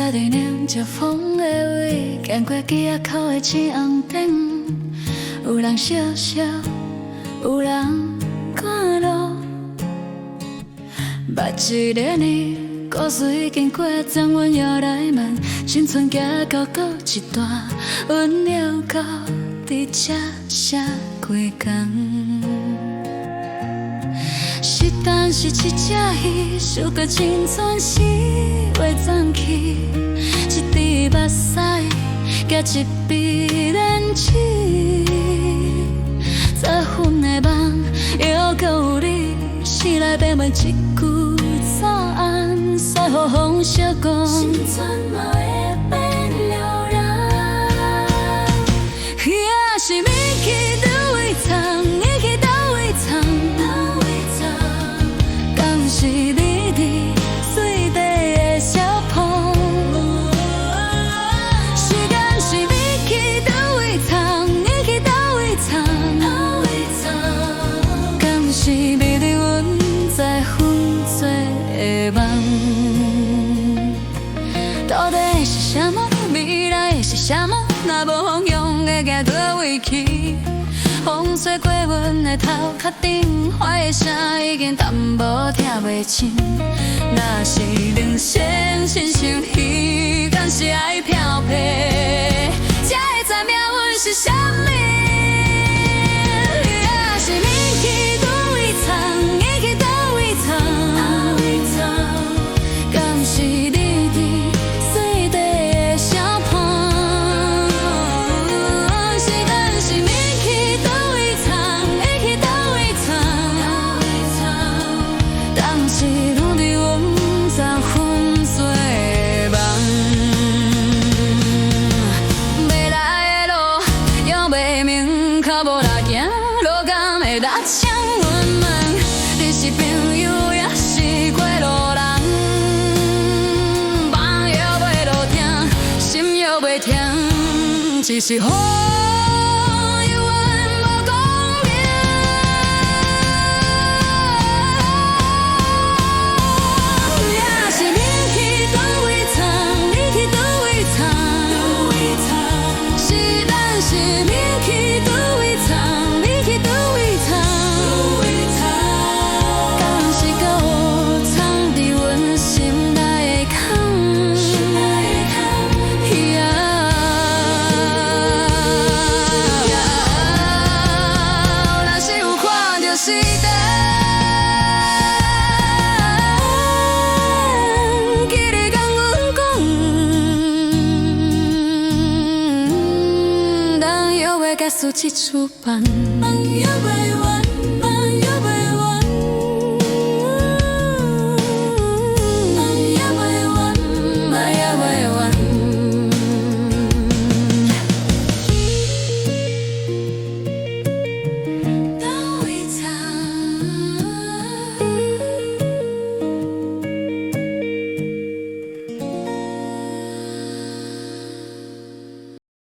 徛佇迎接風的位，行過街仔口的青紅燈，有人笑笑，有人趕路。捌一个年，故事已經過，昨阮猶來問，青春行到佗一段，阮猶閣佇這寫幾工。時間是一隻魚，想著青春時袂轉去，一滴目屎加一筆胭脂，十分的夢，猶閣有你，生來欲問一句早安，煞予風小講。青春嘛會變了人，也是物去佗位藏，伊去佗位藏，敢是你佇水底的小縫？時間是物去佗位藏，伊去佗位藏，敢是美佇阮在昏醉的夢？到底是啥物？未來是啥物？若無方向會行佗位去？風吹過阮的頭殼頂，歡的聲已經淡薄聽袂清。若是人生親像魚，敢是愛漂泊，才會知命運是啥物。也是物去佗位藏，伊去佗位藏，敢是你佇水底的小伴？時間是物去佗位藏，伊去佗位藏，當時攏佇阮昨昏做的夢。未來的路猶袂明，腳步若行，路敢會踏親？阮問你是朋友抑是過路人？夢猶袂落聽，心猶袂停，只是予猶原無講明。也是物去佗位藏，你去佗位藏，時間是物去佗位藏，你去佗位藏，敢是閣有藏佇阮心內的空？呀，若是有看著時間，記得共阮講，等猶袂結束這出版，夢猶袂完。